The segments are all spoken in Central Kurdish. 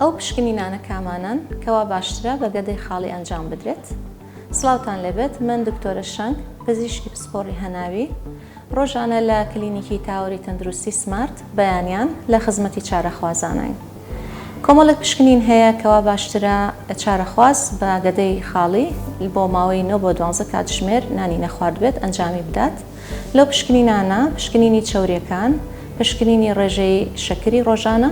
ئەو پشکنینانە کامانەن کەوا باشترە بە گەدەی خاڵی ئەنجام بدرێت؟ سڵاوتان لێبێت من دکتۆرە شەنگ پزیشکی پسپۆڕی هەناوی ڕۆژانە لە کلینیکی تاوەری تەندروستی سمارت بەیانیان لە خزمەتی چارەخوازانین. کۆمەڵێک پشکنین هەیە کەوا باشترە چارەخواز بە گەدەی خاڵی بۆ ماوەی 9 بۆ 12 کاتژمێر نانی نەخواردبێت ئەنجامی بدات. لەو پشکنینانە پشکنینی چەوریەکان، پشکنینی ڕێژەی شەکری ڕۆژانە،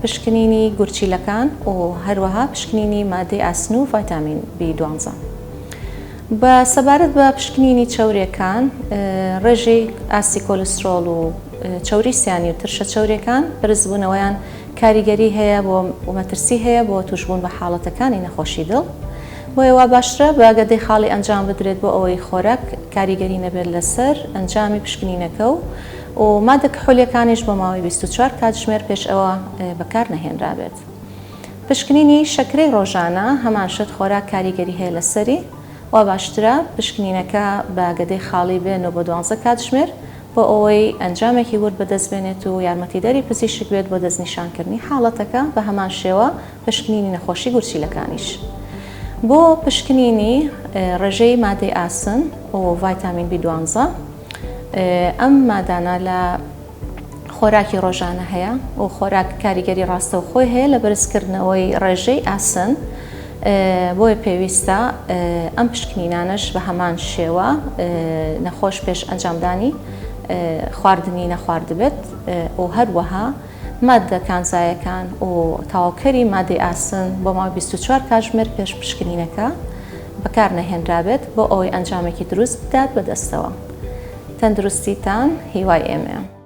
پشکنینی گورچیلەکان و هەروەها پشکنینی مادەی ئاسن و ڤایتامین بی دوانزە. بە سەبارەت بە پشکنینی چەوریەکان، ڕێژەی ئاستی کۆلسترۆڵ و چەوری سیانی و ترشە چەوریەکان بەرزبوونەوەیان کاریگەری هەیە بۆ مەترسی هەیە بۆ تووشبوون بە حاڵەتەکانی نەخۆشی دڵ. بۆیە وا باشترە بە گەدەی خاڵی ئەنجام بدرێت بۆ ئەوەی خۆراک کاریگەری نەبێت لەسەر ئەنجامی پشکنینەکە و و مادە کحولیەکانیش بۆ ماوەی 24 کاتژمێر پێش ئەوە بەکار نەهێنرابێت. پشکنینی شەکرەی ڕۆژانە هەمان شت خۆراک کاریگەری هەیە لەسەری، وا باشترە پشکنینەکە بە گەدەی خاڵی بێ نۆ بۆ دوانزە کاتژمێر بۆ ئەوەی ئەنجامێکی ورد بەدەست بێنێت و یارمەتیدەری پزیشک بێت بۆ دەستنیشانکردنی حاڵەتەکە بە هەمان شێوە پشکنینی نەخۆشی گورچیلەکانیش بۆ پشکنینی ڕێژەی مادەی ئاسن و ڤایتامین بی دوانزە ئەم مادانە لە خۆراکی ڕۆژانە هەیە و خۆراک کاریگەری ڕاستەوخۆی هەیە لە بەرزکردنەوەی ڕێژەی ئاسن بۆیە پێویستە ئەم پشکنینانەش بە هەمان شێوە نەخۆش پێش ئەنجامدانی خواردنی نەخواردبێت و هەروەها ماددە کانزایەکان و تەواوکەری مادەی ئاسن بۆ ماوەی 24 کاتژمێر پێش پشکنینەکە بەکار نەهێنرابێت بۆ ئەوەی ئەنجامێکی دروست بدات بەدەستەوە. تەندروستیتان هیوای ئێمەیە.